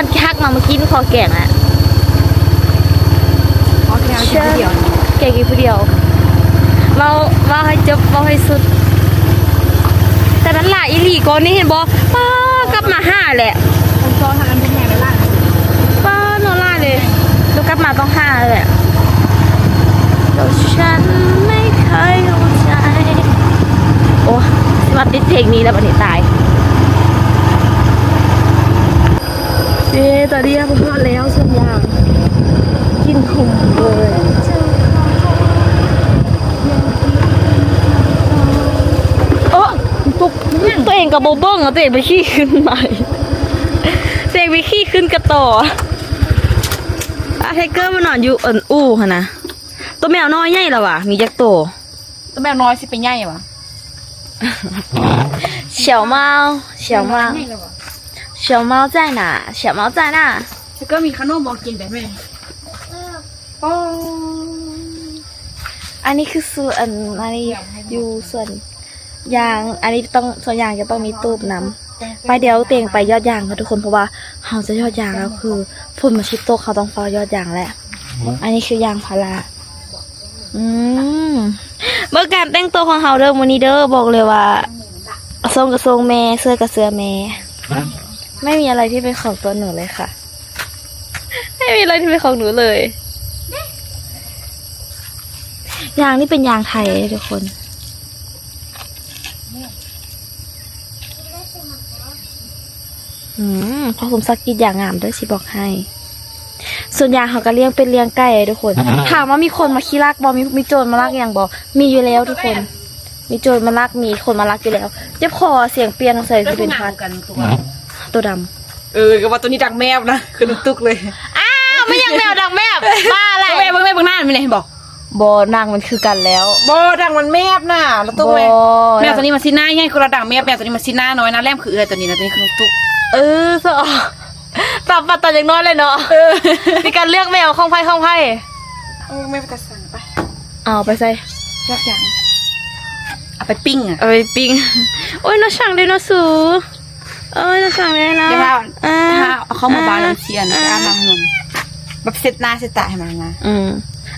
ຄັນທີ່ຮັກມາ ມາກິນ ຂໍແກງແຫຼະ. ອໍ ແກງກິນຜູ້ດຽວ ແກງກິນຜູ້ດຽວ. ເວົ້າ ເວົ້າໃຫ້ຈົບ ເວົ້າໃຫ້ສຸດ. ແຕ່ມັນຫຼາຍອີ່ຫຼີ ກ້ອນນີ້ເຫັນບໍ່? ປ້າ ກັບມາຫາແຫຼະ. ໂອ້ ຊອນທາງອັນເປັນຫຍັງຫຼາຍ ປ້າ ເນາະ ຫຼາຍເດ້. ຕ້ອງກັບມາຕ້ອງຫາແຫຼະ. โอ้ สิมาติดเพลงนี้แล้วบัดนี้ตาย. ເອີ ຕອນນີ້ເຮົາຮອດແລ້ວ ສ່ວນຍາງ ກິ່ນຫອມເລີຍ. ໂອ້ ຕົວເອງກໍບໍ່ເບິ່ງ ເອົາຕົວເອງໄປຂີ່ຂຶ້ນໃໝ່ ຕົວເອງໄປຂີ່ຂຶ້ນກະຕໍ່. ອາ ໄທເກີມານອນຢູ່ອັນອູ່ຫັ້ນນະ. ຕົວແມວນ້ອຍໃຫຍ່ລະຫວາ? ມີຈັກໂຕ? ຕົວແມວນ້ອຍຊິໄປໃຫຍ່ຫວາ? 小猫 小猫 ໃຫຍ່ລະຫວາ?小猫在哪？小猫在哪？这个米卡诺毛巾的妹。哦。อันนี้คือสวน อันนี้อยู่สวนยาง อันนี้ต้อง สวนยางจะต้องมีตูบนำ ไปเดี๋ยวเตงไปยอดยางค่ะทุกคน เพราะว่าเราจะยอดยางแล้ว คือฝนมันสิตก เราต้องเฝ้ายอดยางแหละ อันนี้คือยางพารา อืม เบิ่งการแต่งตัวของเฮาเด้อมื้อนี้เด้อ บอกเลยว่า ทรงก็ทรงแม่ เสื้อก็เสื้อแม่ ไม่มีอะไรที่เป็นของตัวหนูเลยค่ะ ไม่มีอะไรที่เป็นของหนูเลย ยางนี่เป็นยางไทยทุกคน อืม พ่อสมศักดิ์กรีดยางงามเด้อ สิบอกให้ ส่วนยางเขาก็เลี้ยงเป็ดเลี้ยงไก่ทุกคน ถามว่ามีคนมาขี้ลักบ่ มี มีโจรมาลักหยังบ่ มีอยู่แล้วทุกคน มีโจรมาลัก มีคนมาลักอยู่แล้ว เจ็บคอ เสียงเปลี่ยน สงสัยสิเป็นหวัด ตัวดำ เออ ก็ว่าตัวนี้ดังแมบนะ คือลุงตุ๊กเลย อ้าว ไม่อยากแมวดังแมบ บ้าอะไร เบิ่งแม่ เบิ่งแม่ เบิ่งหน้ามันนี่ เห็นบ่ บ่ หนังมันคือกันแล้ว บ่ ดังมันแมบน่ะ แล้วตุ๊กแม่ บ่ แมวตัวนี้มันสิหน้าใหญ่ คนละดังแมบ แมวตัวนี้มันสิหน้าน้อย หน้าแหลมคือเอื้อยตัวนี้นะ ตัวนี้คือลุงตุ๊ก เออ ซะ ตามปัดตอนยังน้อยเลยเนาะ เออ มีการเลือกแมวของไผของไผ เออ แม่ไปตัดสันไป เอาไปใส่ ยอดยาง เอาไปปิ้งอะ เอาไปปิ้ง โอ้ย น้องช่างเด้อเนาะสู โอ้ย น้องช่างเด้อเนาะ เดี๋ยวพา อ่า พาเอาเข้าหมู่บ้าน อ่า เสียนะ อ่า ไปอาบน้ำให้มัน แบบเช็ดหน้าเช็ดตาให้มันนะ อืม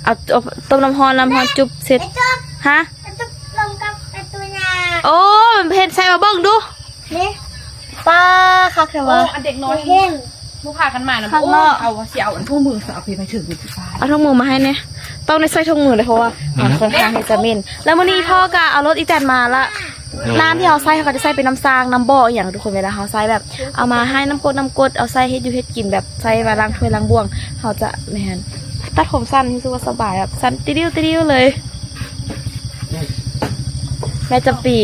เอา เอาต้มน้ำร้อน น้ำร้อนจุ๊บเช็ด ไอ้จุ๊บ ฮะ ไอ้จุ๊บลงกับไอ้ตัวนา โอ้ มันเห็นใส่มาเบิ่งดู นี่ ป้า คักแท้วะ โอ้ อันเด็กน้อย เห็น บ่พากันมานะ ข้างนอก โอ้ย เอาว่าสิเอาอันถุงมือ เอาไป ไปถึง เอาถุงมือมาให้แหน่ ต้องได้ใส่ถุงมือเลย เพราะว่า อืม มันค่อนข้างที่จะเหม็น แล้วมื้อนี้พ่อก็เอารถอีแตนมาละ อืม น้ำที่เฮาใส่ เฮาก็จะใส่เป็นน้ำสร้าง น้ำบ่ออีหยังทุกคน เวลาเฮาใส่แบบ เอามาให้น้ำกรด น้ำกรด เอาใส่เฮ็ดอยู่เฮ็ดกิน แบบใส่มาล้างถ้วยล้างบ่วง เฮาจะ แม่น ตัดผมสั้น รู้สึกว่าสบาย แบบสั้นติ้วๆๆเลย แม่จำปี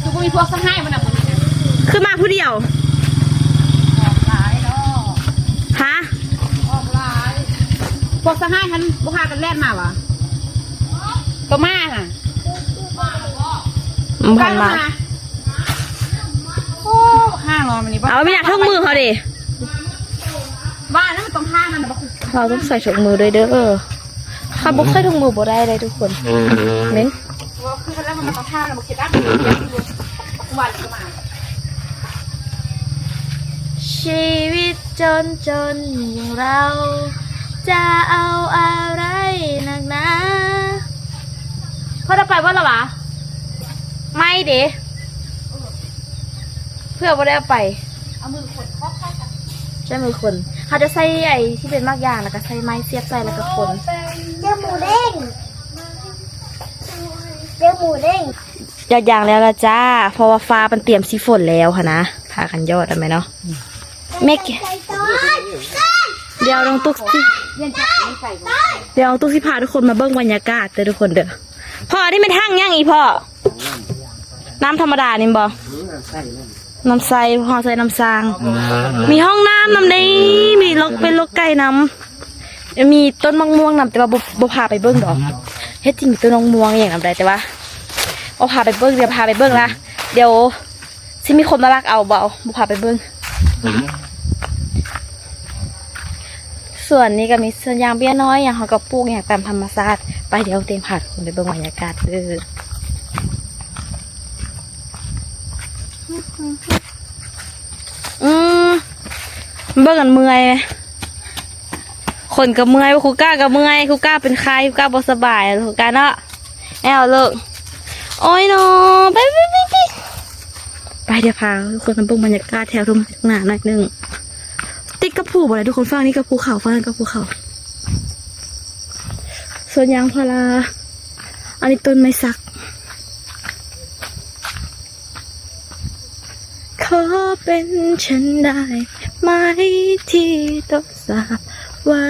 คือบ่มีพวกสหายมันน่ะมื้อนี้นะ คือมาผู้เดียว ออกหลายเนาะ ฮะ ออกหลาย พวกสหายหั้นบ่พากันแล่นมาหวา ก็มาน่ะ มันผ่านมา โอ้ ห้าร้อยมันนี่บ่ เอา มีหยังถุงมือเขาเด้ บ้านนั้นมันต้องห้ามันน่ะบ่ เราต้องใส่ถุงมือด้วยเด้อ คันบ่ใส่ถุงมือบ่ได้เลยทุกคน เหม็น ว่าคือแล้วมันต้องห้ามันบ่คิดอัพ วันก็มา ชีวิตจนๆ อย่างเรา จะเอาอะไรนักหนา พ่อได้ไปบ่ล่ะวะ ไม่เด้ เพื่อบ่ได้เอาไป เอามือขน ใช้มือขน เขาจะใส่ไอ้ที่เป็นหมากยาง แล้วก็ใส่ไม้เสียบใส่ แล้วก็ขน เจอหมูเด้ง เจอหมูเด้ง ยอดยางแล้วล่ะจ้า เพราะว่าฟ้ามันเตรียมสิฝนแล้วหั้นนะ พากันยอดได้ไหมเนาะ แม่เก- เดี๋ยวน้องตุ๊กสิ เดี๋ยวน้องตุ๊กสิพาทุกคนมาเบิ่งบรรยากาศเด้อทุกคนเด้อ พ่อ อันนี้แม่นถังหยังอีพ่อ น้ำธรรมดานี่บ่ น้ำใส พวกเฮาใส่น้ำสร้าง มีห้องน้ำนำเด้ มีลกเป็ดลกไก่นำ มีต้นมะม่วงนำ แต่ว่าบ่ บ่พาไปเบิ่งดอก เฮ็ดจริงต้นมะม่วงอีหยังนำได้ แต่ว่าบ่พาไปเบิ่ง เดี๋ยวพาไปเบิ่งนะ เดี๋ยว สิมีคนมาลักเอาบ่ บ่พาไปเบิ่ง สวนนี้ก็มีสวนยางเบี้ยน้อย หยังเขาก็ปลูกหยังตามธรรมชาติ ไป เดี๋ยวเตงพาทุกคนไปเบิ่งบรรยากาศเด้อ อืม เบิ่งกันเมื่อย คนก็เมื่อย ครูก้าก็เมื่อย ครูก้าเป็นไข้ ครูก้าบ่สบาย ครูก้าเนาะ แอลเลิก โอ้ยเนาะ ไป ไป ไป ไป ไป เดี๋ยวพาทุกคนมาเบิ่งบรรยากาศแถวทุ่งนาหน่อยหนึ่ง ติดกับภูบ่ได้ทุกคน ฝั่งนี้ก็ภูเขา ฝั่งนั้นก็ภูเขา สวนยางพารา อันนี้ต้นไม้สัก ขอเป็นฉันได้ไหมที่ต้องสาบไว้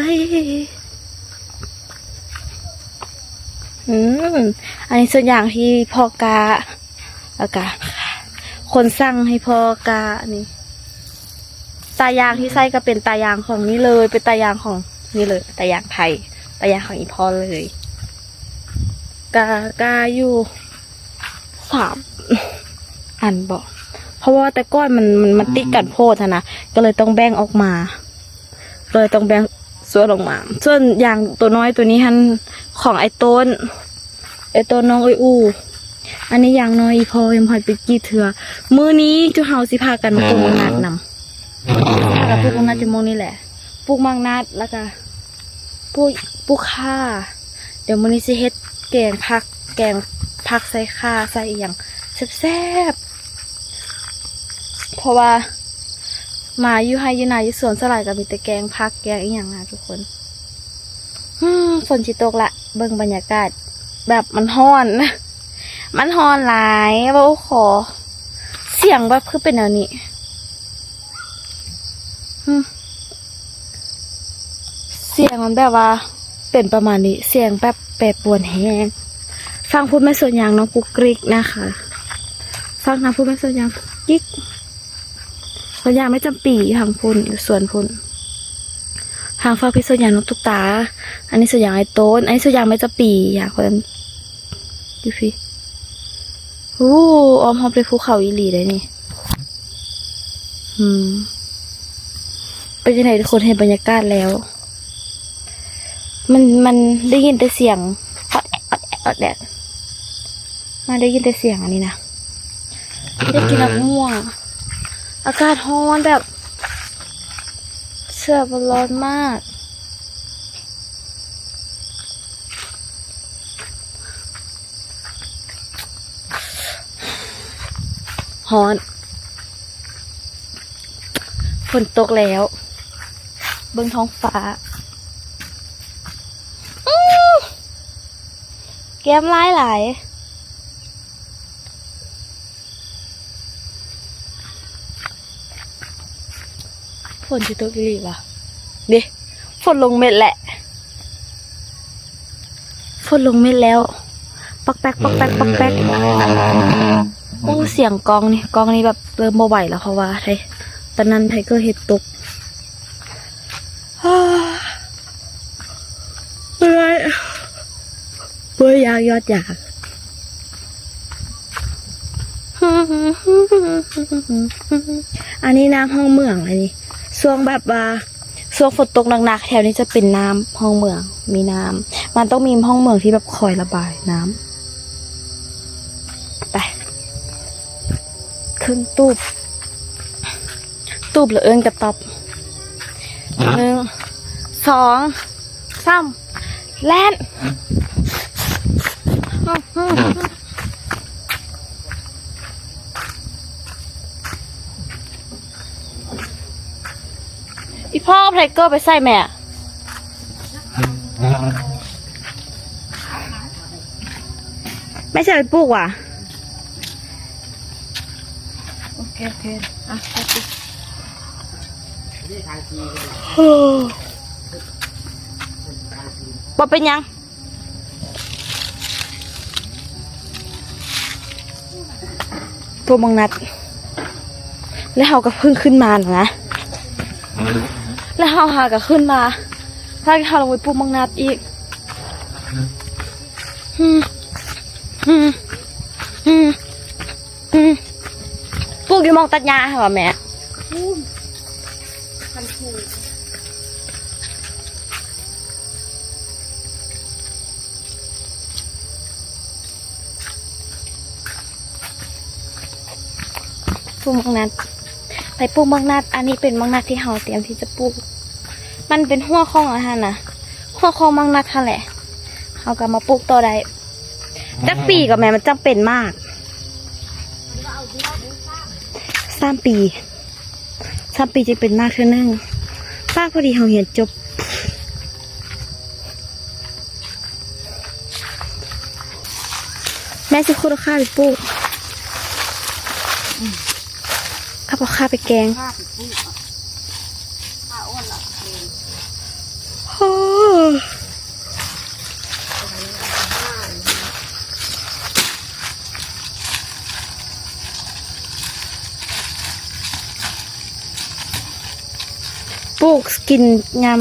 อืม อันนี้ส่วนอย่างที่พ่อกะ แล้วกะ คนสั่งให้พ่อกะ นี่ ตายางที่ใส่ก็เป็นตายางของนี่เลย เป็นตายางของนี่เลย ตายางไทย ตายางของอีพ่อเลย กะ กะอยู่ สามอันบ่ พ ພາະວ່າແຕ່ກ່ອນມັນ ມັນ ມັນຕິດກັນໂພດຫັ້ນນະ ກໍເລີຍຕ້ອງແບ່ງອອກມາ ກໍເລີຍຕ້ອງແບ່ງສ່ວນອອກມາ. ສ່ວນຢາງໂຕນ້ອຍໂຕນີ້ຫັ້ນ ຂອງອ້າຍໂຕ້ນ ເອີ ຕອນນ້ອງເອີຍອູ້. ອັນນີ້ຢ່າງໜ້ອຍອີ່ພໍ່ຍັງບໍ່ທັນໄປກຣີດເທື່ອ. ມື້ນີ້ຈຸເຮົາຊິພາກັນມາປູກໝາກນັດນຳ. ພາກັນປູກໝາກນັດຢູ່ໝ່ອງນີ້ແຫຼະ. ປູກໝາກນັດ ແລ້ວກະປູກ ປູກຂ່າ. ດຽວມື້ນີ້ຊິເຮັດແກງຜັກ ແກງຜັກໃສ່ຂ່າ ໃສ່ອີ່ຫຍັງແຊບໆ. ເພາະວ່າມາຢູ່ໄຮ່ຢູ່ນາຢູ່ສວນ ສ່ວນຫຼາຍກໍມີແຕ່ແກງຜັກແກງອີ່ຫຍັງນະທຸກຄົນ. ຮຶ ຝົນຊິຕົກລະ ເບິ່ງບັນຍາກາດແບບມັນຮ້ອນ ມັນຮ້ອນຫຼາຍ. ເວົ້າຂໍ ສຽງແບບຄືເປັນແນວນີ້ ຮຶ ສຽງມັນແບບວ່າເປັນປະມານນີ້ ສຽງແບບແປປວນແຮງ. ຝັ່ງພຸ້ນແມ່ນສວນຢາງນ້ອງກຸກກຣິກນະຄະ ຝັ່ງທາງພຸ້ນແມ່ນສວນຢາງກຸກກຣິກ. ສວນຢາງແມ່ຈຳປີຢູ່ທາງພຸ້ນ ຢູ່ສວນພຸ້ນ. ທາງຝັ່ງພີ້ສວນຢາງນ້ອງຕຸກຕາ. ອັນນີ້ສວນຢາງອ້າຍໂຕ້ນ. ອັນນີ້ສວນຢາງແມ່ຈຳປີ ຢາງຄົນຢູ່ພີ້. ໂອ້ ອ້ອມຮອບດ້ວຍພູເຂົາອີ່ຫຼີເດ້ນີ້. ອືມ ເປັນຈັ່ງໃດທຸກຄົນ ເຫັນບັນຍາກາດແລ້ວ ມັນ ມັນໄດ້ຍິນແຕ່ສຽງອອດແອດ ອອດແອດ ອອດແອດ. ມາໄດ້ຍິນແຕ່ສຽງອັນນີ້ນະ. ຢາກກິນໝາກມ່ວງ. ອາກາດຮ້ອນແບບ ແບບວ່າຮ້ອນມາກ. ຮ້ອນ. ຝົນຕົກແລ້ວ. ເບິ່ງທ້ອງຟ້າ. ອື ແກ້ມລາຍຫຼາຍ. ຝົນຊິຕົກອີ່ຫຼີຫວາ? ເດ້ ຝົນລົງເມັດແຫຼະ. ຝົນລົງເມັດແລ້ວ. ປອກແປກ ປອກແປກ ປອກແປກ. ໂອ້ ສຽງກ້ອງນີ້ ກ້ອງນີ້ແບບເລີ່ມບໍ່ໄຫວແລ້ວ ເພາະວ່າໄທ ຕອນນັ້ນໄທເກີດເຫັດຕົກ. ເມື່ອຍ ເມື່ອຍຢາກ ຍອດຢາກ. ອັນນີ້ນ້ຳຮ່ອງເໝືອງ ອັນນີ້ ຊ່ວງແບບວ່າ ຊ່ວງຝົນຕົກໜັກໆ ແຖວນີ້ຈະເປັນນ້ຳຮ່ອງເໝືອງ ມີນ້ຳ ມັນຕ້ອງມີຮ່ອງເໝືອງທີ່ແບບຄອຍລະບາຍນ້ຳ. ໄປ ຂຶ້ນຕູບ ຕູບລະເອີ້ນກະຕ໊ອບ. ໜຶ່ງ ສອງ ສາມ ແລ່ນ. ອີ່ພໍ່ເອົາໄທເກີໄປໃສ່ແມ່. ແມ່ຊິເອົາໄປປູກຫວາ? ໂອເຄ ໂອເຄ ອ່ະ ບໍ່ເປັນຫຍັງ. ປູກໝາກນັດ ແລ້ວເຮົາກໍເພິ່ງຂຶ້ນມານະ ແລ້ວເຮົາຫາກໍຂຶ້ນມາ ພາເຮົາລົງໄປປູກໝາກນັດອີກ. ອືມ ອືມ ອືມ ອືມ ປູກຢູ່ໝ່ອງຕັດຫຍ້າຫັ້ນຫວາແມ່? ປູກ ຄັນປູກ ປູກໝາກນັດ ໄປປູກໝາກນັດ. ອັນນີ້ເປັນໝາກນັດທີ່ເຮົາຕຽມທີ່ຈະປູກ ມັນເປັນຫົວຂອງອັນຫັ້ນນະ ຫົວຂອງໝາກນັດຫັ້ນແຫຼະ ເຮົາກໍມາປູກຕໍ່ໄດ້. ຈັກປີກໍແມ່ນມັນຈັ່ງເປັນໝາກ? ສາມປີ ສາມປີຈຶ່ງເປັນໝາກເທື່ອໜຶ່ງ. ປ້າ ພໍດີເຮົາຮຽນຈົບ. ແມ່ຊິຂຸດເອົາຂ່າໄປປູກ ກັບເອົາຂ່າໄປແກງ. ໂອ້ ປູກກິນຍາມ.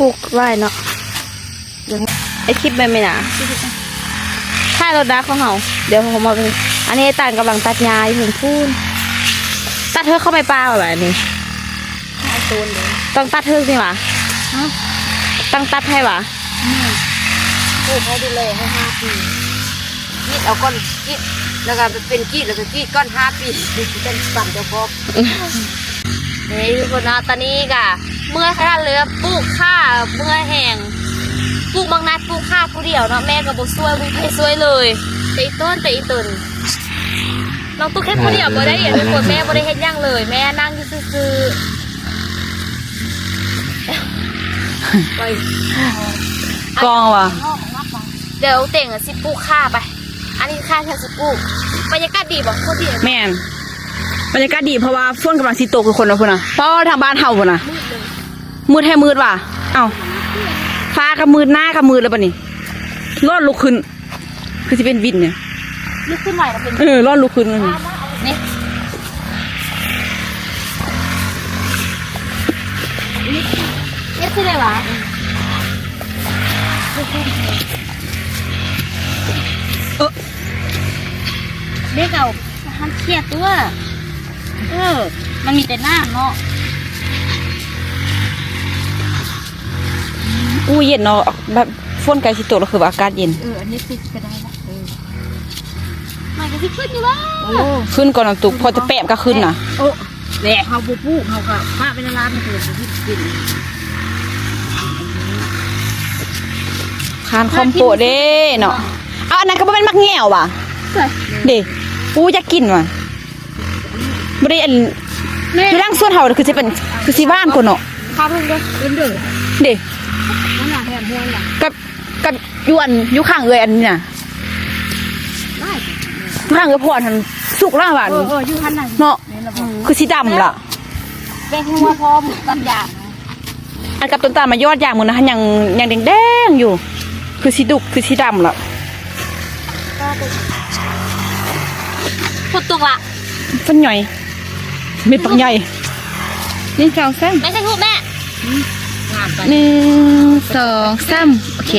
ປູກຫຼາຍເນາະ. ໄອ້ຄລິບແມ່ນແມ່ນຫຍັງ? ຖ່າຍລົດດາຂອງເຮົາ. ດຽວເຮົາມາເບິ່ງ. ອັນນີ້ຕານກຳລັງຕັດຫຍ້າຢູ່ເທິງພຸ້ນ. ຕັດເທິງເຂົ້າໄປປ່າບໍ່ລະອັນນີ້? ຫຼາຍໂຕນເດ້. ຕ້ອງຕັດເທິງນີ້ຫວາ? ຮະ? ຕ້ອງຕັດໃຫ້ຫວາ? ອືມ. ປູກໃຫ້ດູແລໃຫ້ຫ້າປີ. ກຣີດເອົາກ່ອນ ກຣີດ ແລ້ວກໍເປັນກຣີດ ແລ້ວກໍກຣີດກ່ອນຫ້າປີ ຈັ່ງປັນເຈົ້າຂອງ. ນີ້ທຸກຄົນເນາະ ຕອນນີ້ກະເມື່ອຍຂະໜາດເລີຍ ປູກຂ່າເມື່ອຍແຮງ. ປູກໝາກນັດ ປູກຂ່າຜູ້ດຽວເນາະ ແມ່ກໍບໍ່ຊ່ວຍ ບໍ່ມີໃຜຊ່ວຍເລີຍ ແຕ່ອີ່ຕົນ ແຕ່ອີ່ຕົນ. ນ້ອງຕຸກເຮັດຜູ້ດຽວບໍ່ໄດ້ຫຍັງທຸກຄົນ ແມ່ບໍ່ໄດ້ເຮັດຫຍັງເລີຍ ແມ່ນັ່ງຢູ່ຊື່ໆ. ໄປ ກ້ອງວ່າ ດຽວເຕັງຊິປູກຂ່າໄປ. ອັນນີ້ຄ່າເທື່ອສະປູກ. ບັນຍາກາດດີບໍ່? ໂຄດດີ. ແມ່ນ ບັນຍາກາດດີ ເພາະວ່າຝົນກຳລັງຊິຕົກທຸກຄົນນະ ພຸ້ນນະ ເພາະວ່າທາງບ້ານເຮົາພຸ້ນນະ ມືດແທ້ມືດວ່າ. ເອົ້າ ຟ້າກໍມືດ ໜ້າກໍມືດແລ້ວບັດນີ້ ຮ້ອນລຸກຂຶ້ນ ຄືຊິເປັນວິນນີ້ ລຸກຂຶ້ນໄຫວກໍເປັນ ເອີ ຮ້ອນລຸກຂຶ້ນ. ນີ້ ເຮັດຄືໄດ້ຫວາ? ເອີ ເດັກເອົາ ຫັ້ນເຄຍຕົວະ. ເອີ ມັນມີແຕ່ນ້ຳເນາະ. ອູ້ ເຢັນເນາະ ແບບຝົນໃກ້ຊິຕົກແລ້ວ ຄືວ່າອາກາດເຢັນ. ເອີ ອັນນີ້ຕິດກໍໄດ້ລະ. ເອີ ມັນກໍຊິຂຶ້ນຢູ່ແລ້ວ. ໂອ້ ຂຶ້ນກ່ອນນ້ອງຕຸກ ພໍຈະແປບກໍຂຶ້ນນະ. ໂອ້ ແຫຼະ ເຮົາບໍ່ປູກ ເຮົາກໍປະໄວ້ນານໆ ມັນກໍບໍ່ກິນ. ຄານຄອມໂປະເດ້ເນາະ. ເອົາ ອັນນັ້ນກໍບໍ່ແມ່ນໝາກແງວຫວາ? ເດ້ ປູຢາກກິນຫວາ? ບໍ່ໄດ້ອັນ ຢູ່ຫຼັງສວນເຮົາຄືຊິເປັນ ຄືຊິຫວານກວ່າເນາະ. ຄາເບິ່ງເດີ ເບິ່ງເດີ ເດ້ ນັ້ນນະ ແຮມຮວນນະ ກັບ ກັບຢູ່ອັນ ຢູ່ຂ້າງເອື້ອຍອັນນີ້ນະ ຂ້າງເອື້ອຍພອນຫັ້ນ ສຸກແລ້ວຫວານ. ເອີ ເອີ ຢູ່ຫັ້ນນະ ເນາະ ແມ່ນລະ ຄືຊິດຳລະ ແບກຫົວພ້ອມກັບຢາງ. ອັນກັບຕົ້ນຕານມາຢອດຢາງມື້ນະ ຍັງ ຍັງແດງໆຢູ່ ຄືຊິດຸກ ຄືຊິດຳລະ. ຝົນຕົກລະ ຝົນຫຍ້ອຍ ເມັດບັກໃຫຍ່. ໜຶ່ງ ສອງ ສາມ ແມ່ ຖ່າຍຮູບແມ່. ໜຶ່ງ ສອງ ສາມ ໂອເຄ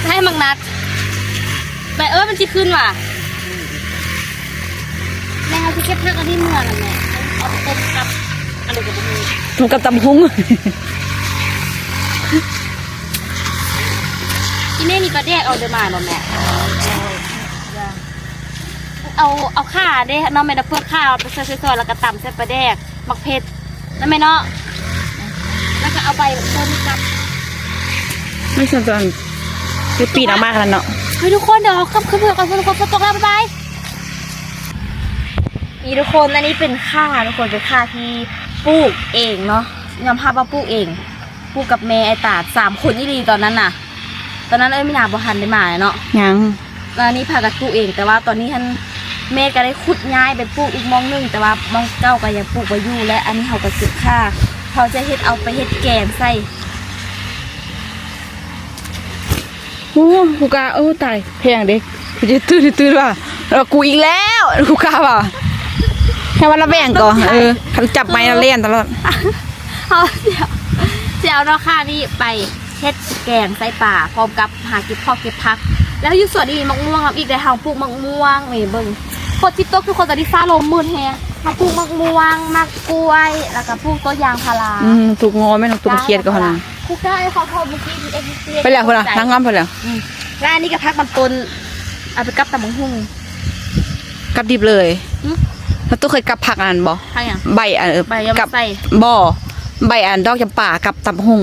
ໃຫ້ໝາກນັດ ແມ່ເອີຍ ມັນຊິຂຶ້ນຫວາ? ແມ່ ເຮົາຊິເກັບຜັກອັນນີ້ເມືອນະແມ່ ເອົາໄປຕົ້ມກັບອັນໃດກໍບໍ່ຮູ້ ຕົ້ມກັບຕຳຫຸ່ງ. ອີແມ່ມີປາແດກອອກເດີມາບໍ່ແມ່? ເອົາ ເອົາຂ່າເດ້ເນາະແມ່ເນາະ ເປືອກຂ່າເອົາໄປຊອຍໆ ແລ້ວກໍຕຳໃສ່ປາແດກ ໝາກເຜັດ ນະແມ່ເນາະ ແລ້ວກໍເອົາໃບເພີ່ມກັບ ມັນສ່ວນຕົວ ໄປປີນອອກມາຂະໜາດເນາະ. ເຮີ້ຍ ທຸກຄົນ ດຽວເຮົາກັບຄືນເມືອກ່ອນ ທຸກຄົນ ຝົນຕົກແລ້ວ ບາຍບາຍ. ນີ້ທຸກຄົນ ອັນນີ້ເປັນຂ່າ ທຸກຄົນ ເປັນຂ່າທີ່ປູກເອງເນາະ ຍອມຮັບວ່າປູກເອງ ປູກກັບແມ່ ອ້າຍຕາ ສາມຄົນອີ່ຫຼີຕອນນັ້ນນະ. ຕອນນັ້ນເອື້ອຍມີນາບໍ່ທັນໄດ້ມາເນາະ ຍັງ ແລ້ວນີ້ພາກັນປູກເອງ ແຕ່ວ່າຕອນນີ້ຫັ້ນ ແມ່ກໍໄດ້ຂຸດຍ້າຍໄປປູກອີກໝ່ອງໜຶ່ງ ແຕ່ວ່າໝ່ອງເກົ່າກໍຍັງປູກໄວ້ຢູ່ ແລະ ອັນນີ້ເຮົາກໍເກັບຂ່າ ເຮົາຈະເຮັດ ເອົາໄປເຮັດແກງໃສ່. ໂອ້ ຄູກາ ໂອ້ ຕາຍ ແພງເດ້ ກູຈະຕື່ນ ຕື່ນວ່າ ເອີ ກູອີກແລ້ວ ຄູກາວ່າ ໃຫ້ວ່າລະແບ່ງກ່ອນ ເອີ ຄັນຈັບໄມ້ລະແລ່ນຕະຫຼອດ. ເຮົາຊິເອົາ ຊິເອົາດອກຂ່ານີ້ໄປເຮັດແກງໃສ່ປາ ພ້ອມກັບຫາເກັບຂອງເກັບຜັກ ແລ້ວຢູ່ສວນນີ້ມີໝາກມ່ວງນຳອີກເດ້ ເຮົາປູກໝາກມ່ວງ ນີ້ເບິ່ງ ຝົນຊິຕົກ ທຸກຄົນ ຕອນນີ້ຟ້າລົມມືດແຮງ ເຮົາປູກໝາກມ່ວງ ໝາກກ້ວຍ ແລ້ວກໍປູກຕົ້ນຢາງພາລາ. ອືມ ປູກງໍແມ່ນ ປູກຂຽດກໍຫັ້ນນະ. ຄູກາ ໄອ້ຂອງພໍ່ມື້ກີ້ ໄປແລ້ວພຸ້ນນະ ນາງງາມໄປແລ້ວ. ອືມ ແລ້ວອັນນີ້ກໍຜັກມັນຕົ້ນ ເອົາໄປກັບຕຳບັກຫຸ່ງ ກັບດິບເລີຍ. ຫື ລະຕູ້ເຄີຍກັບຜັກອັນນັ້ນບໍ່? ຜັກຫຍັງ? ໃບອັນ ເອີ ໃບ ກັບ ບໍ່ ໃບອັນດອກຈຳປາກັບຕຳບັກຫຸ່ງ.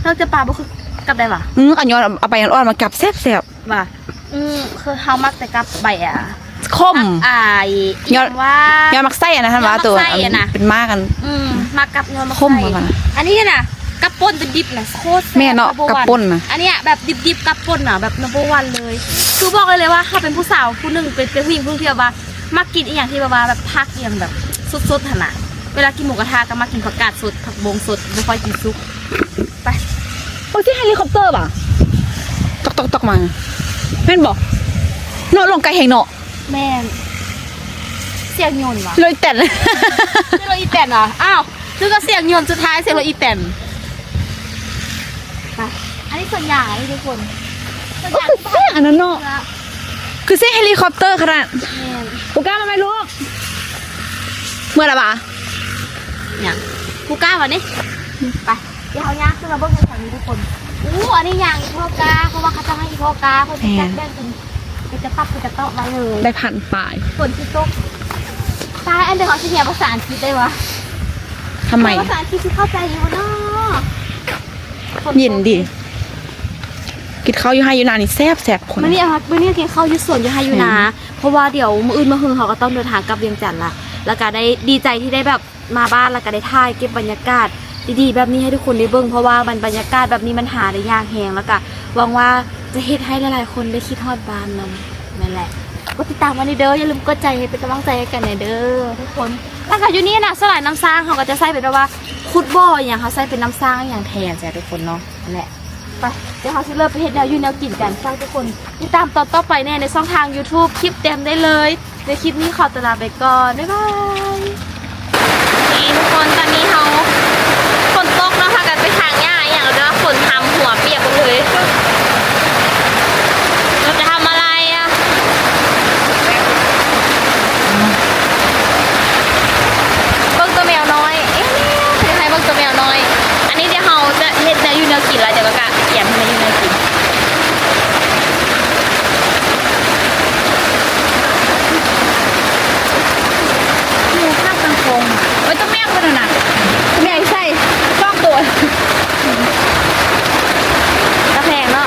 ດອກຈຳປາບໍ່ຄືກັບໄດ້ຫວາ? ອືມ ອັນຍອດເອົາໃບອ່ອນໆມາກັບແຊບໆ. ຫວາ? ອືມ ຄືເຮົາມັກແຕ່ກັບໃບ ອ່າ ຂົມ ອ່າ ຍອດ ຍອດໝາກໄຊອັນນັ້ນຫັ້ນຫວາ? ໂຕເປັນໝາກອັນ ອືມ ມັກກັບຍອດໝາກໄຊ. ອັນນີ້ຫັ້ນນະ ກັບປົ່ນດິບໆນະ ໂຄດແຊບ. ແມ່ນເນາະ ກັບປົ່ນນະ ອັນນີ້ແບບດິບໆ ກັບປົ່ນນະ ແບບ number one ເລີຍ. ຄືບອກໄດ້ເລີຍວ່າເຮົາເປັນຜູ້ສາວຜູ້ໜຶ່ງ ເປັນ ເປັນຜູ້ຍິງຜູ້ໜຶ່ງທີ່ແບບວ່າມັກກິນອີ່ຫຍັງທີ່ແບບວ່າ ແບບ ຜັກອີ່ຫຍັງແບບສົດໆຫັ້ນນະ. ເວລາກິນໝູກະທະກໍມັກກິນຜັກກາດສົດ ຜັກບົງສົດ ບໍ່ຄ່ອຍກິນສຸກ. ໄປ ໂອ້ຍ ຊິເຮລິຄອບເຕີຫວາ? ຕອກໆໆມາ ແມ່ນບໍ່? ເນາະ ລົງໄກແຮງເນາະ. ແມ່ນ ສຽງຍົນຫວາ? ລົດອີແຕນ ລົດອີແຕນຫວາ? ອ້າວ ຄືກັບສຽງຍົນສຸດທ້າຍ ສຽງລົດອີແຕນ. ໄປ ອັນນີ້ສວນຢາງ ອັນນີ້ທຸກຄົນ ສວນຢາງ. ຄືສຽງອັນນັ້ນເນາະ ຄືສຽງເຮລິຄອບເຕີຂະໜາດ. ແມ່ນ. ກູກ້າ ມາໄປລູກ. ເມື່ອລະຫວາ? ຫຍັງ? ກູກ້າຫວານີ້? ໄປ ດຽວເຮົາຍ່າງຂຶ້ນມາເບິ່ງຢູ່ທາງນີ້ທຸກຄົນ. ອູ້ ອັນນີ້ຍ່າງອີ່ພໍ່ກ້າ ເພາະວ່າເຂົາເຈົ້າໃຫ້ອີ່ພໍ່ກ້າ ເພິ່ນຈະຈັດແບ່ງເປັນ ເປັນກະຕັບເປັນກະຕອບມາເລີຍ. ໄດ້ພັນປາຍ. ຝົນຊິຕົກ. ຕາຍ ອັນເດີ ເຮົາຊິຮຽນພາສາອັງກິດໄດ້ຫວາ? ທຳໄມ? ພາສາອັງກິດຊິເຂົ້າໃຈຢູ່ບໍ່ນໍ? ເຢັນດີ. ກິນເຂົ້າຢູ່ໄຮ່ຢູ່ນານີ້ແຊບໆ ຄົນ. ມື້ນີ້ ມື້ນີ້ກິນເຂົ້າຢູ່ສວນ ຢູ່ໄຮ່ຢູ່ນາ ເພາະວ່າດຽວມື້ອື່ນມະຮືເຮົາກໍຕ້ອງເດີນທາງກັບວຽງຈັນລະ ແລ້ວກໍໄດ້ ດີໃຈທີ່ໄດ້ແບບມາບ້ານ ແລ້ວກໍໄດ້ຖ່າຍເກັບບັນຍາກາດດີໆແບບນີ້ໃຫ້ທຸກຄົນໄດ້ເບິ່ງ ເພາະວ່າມັນ ບັນຍາກາດແບບນີ້ມັນຫາໄດ້ຍາກແຮງ ແລ້ວກໍຫວັງວ່າຈະເຮັດໃຫ້ຫຼາຍໆຄົນໄດ້ຄິດຮອດບ້ານນຳ. ນັ້ນແຫຼະ ກົດຕິດຕາມກັນເດີ ຢ່າລືມກົດໃຈໃຫ້ເປັນກຳລັງໃຈໃຫ້ກັນແດ່ເດີທຸກຄົນ. ແລ້ວກໍຢູ່ນີ້ນະ ສ່ວນຫຼາຍນ້ຳສ້າງເຮົາກໍຈະໃຊ້ເປັນແບບວ່າຂຸດບໍ່ອີ່ຫຍັງ ເຮົາໃຊ້ເປັນນ້ຳສ້າງອີ່ຫຍັງແທນຈ້ະທຸກຄົນເນາະ. ນັ້ນແຫຼະ ໄປ ດຽວເຮົາຊິເລີ່ມໄປເຮັດແນວຢູ່ແນວກິນກັນ. ຝາກທຸກຄົນຕິດຕາມຕອນຕໍ່ໄປແດ່ໃນຊ່ອງທາງ YouTube ຄລິບເຕັມໄດ້ເລີຍ. ໃນຄລິບນີ້ຂໍຕົວລາໄປກ່ອນ ບາຍບາຍ. ນີ້ທຸກຄົນ ຕອນນີ້ເຮົາຝົນຕົກເນາະ ພາກັນໄປຖາງຫຍ້າອີ່ຫຍັງ ແຕ່ວ່າຝົນຫຳຫົວປຽກໝົດເລີຍ. ເຮົາຈະທຳອະໄລອະ? ເບິ່ງຕົວແມວນ້ອຍ ເອະ ໃຫ້ເບິ່ງຕົວແມວນ້ອຍ. ອັນນີ້ດຽວເຮົາຈະເຮັດແນວຢູ່ແນວກິນລະ ດຽວກໍກະກຽມໃຫ້ແນວຢູ່ແນວກິນ. ໝູຂາດຕັງໂຄງ ໂອ້ຍ ຕົວແມວເພິ່ນນະ ແມວໃສ່ສອງຕົວ ຕາແພງເນາະ.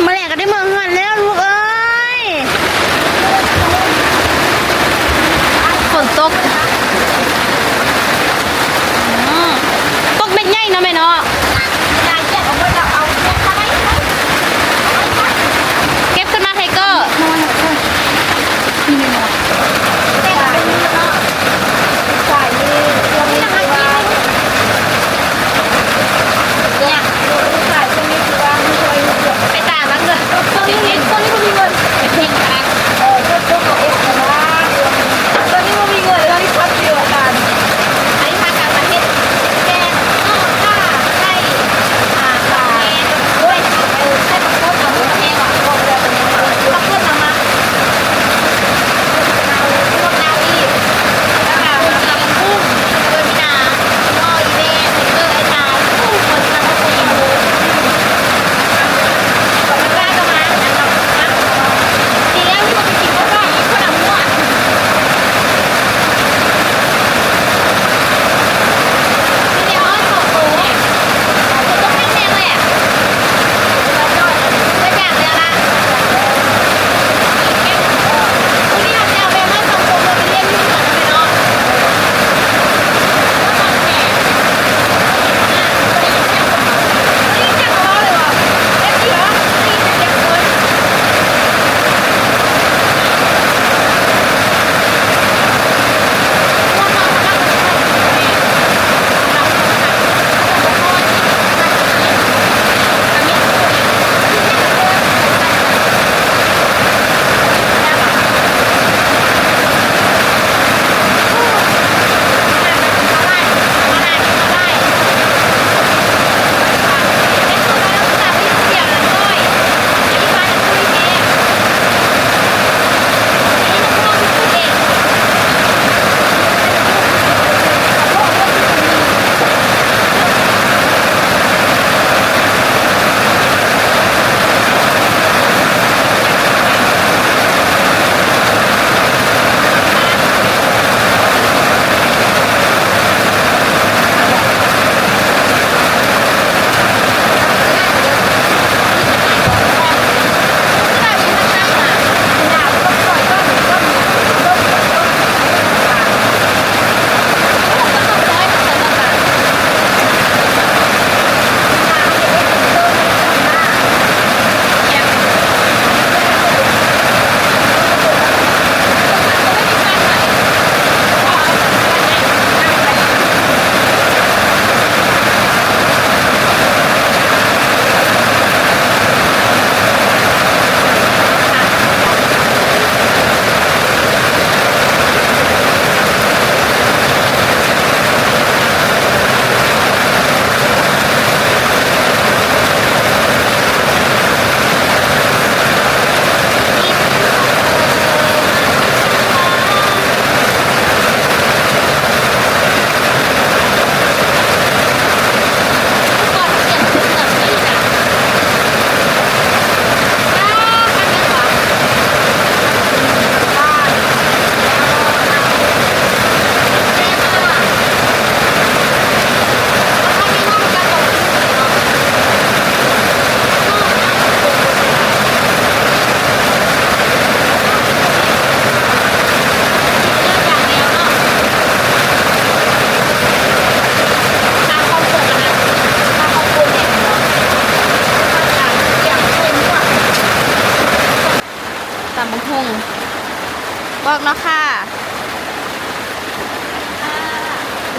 ມື້ແລງກໍໄດ້ເມືອເຮືອນແລ້ວລູກເອີຍ ຝົນຕົກ. ອືມ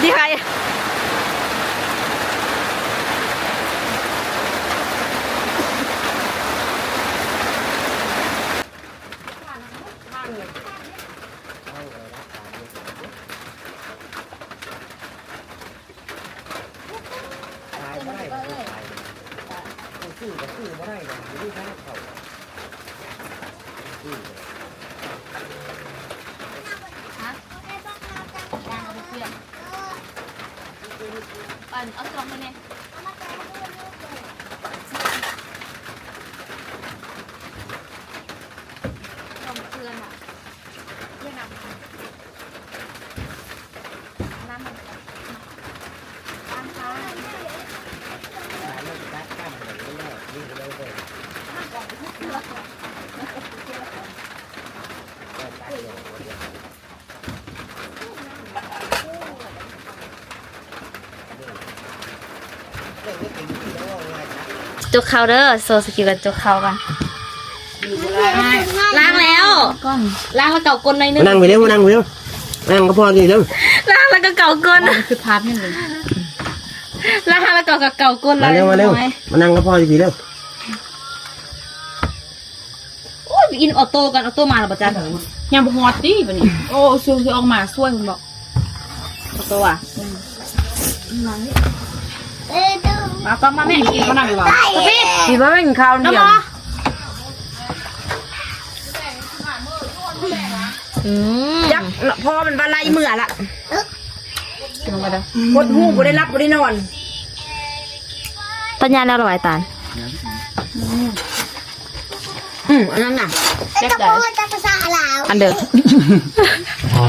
ດີໃຜ? ຂາຍບໍ່ໄດ້ກໍຂາຍ ຊື້ກໍຊື້ບໍ່ໄດ້ດອກ ຢູ່ໃນເຂົາ ຊື້ກໍໄດ້ ຮະ? ອັນ ເອົາຊອງໃຫ້ແດ່ ຊອງເພື່ອນນະ. ຈົກເຂົ້າເດີ ໂຊສະກິວກັນຈົກເຂົ້າກັນ. ລ້າງແລ້ວ ລ້າງແລ້ວເກົາກົ້ນໜ້ອຍໜຶ່ງ. ມານັ່ງໄປເລັວ ມານັ່ງໄປເລັວ ນັ່ງກັບພໍ່ນີ້ເລັວ. ລ້າງແລ້ວກໍເກົາກົ້ນ ຄືພາບນີ້ເລີຍ. ລ້າງແລ້ວກໍເກົາກົ້ນ. ມາເລັວ ມາເລັວ ມານັ່ງກັບພໍ່ຢູ່ພີ້ເລັວ. ໂອ້ຍ ໄປກິນອອໂຕ້ກັນ ອອໂຕ້ມາແລ້ວບໍ່ຈັກ ຍັງບໍ່ຮອດຕິບັດນີ້. ໂອ້ ຊ່ວງທີ່ອອກມາຊ່ວຍເພິ່ນບໍ ອອໂຕ້ອະ. ມາ ກໍມາແມ່ ກິນມານັ່ງດີກວ່າ ພີ່ ພີ່ບໍ່ໄດ້ກິນຂ້າວດຽວ. ອືມ ຈັກ ພໍ່ມັນວ່າໄລ່ເມືອລະ ຫົດຫູ່ ບໍ່ໄດ້ຫຼັບບໍ່ໄດ້ນອນ. ຕອນຍາມແລ້ວລະຫວາຍຕານ. ອືມ ອັນນັ້ນນະ ຈັກໃດ ຈັກພາສາລາວ ອັນເດີ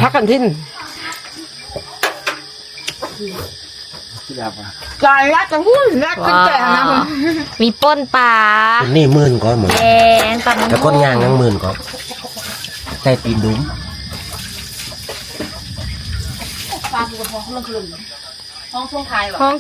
ຜັກກັນທິນ. ກາຍລັດກະຫຸ້ນ ລັດກະແຈນະ. ມີປົ່ນປາ ຄົນນີ້ໝື່ນກວ່າໝົດ ແກງຕຳບັກຫຸ່ງ ແຕ່ຄົນຍ່າງຍັງໝື່ນກວ່າ ໃສ່ຕີນດຸມ. ຫ້ອງສົ່ງທ້າຍຫວາ? ຫ້ອງ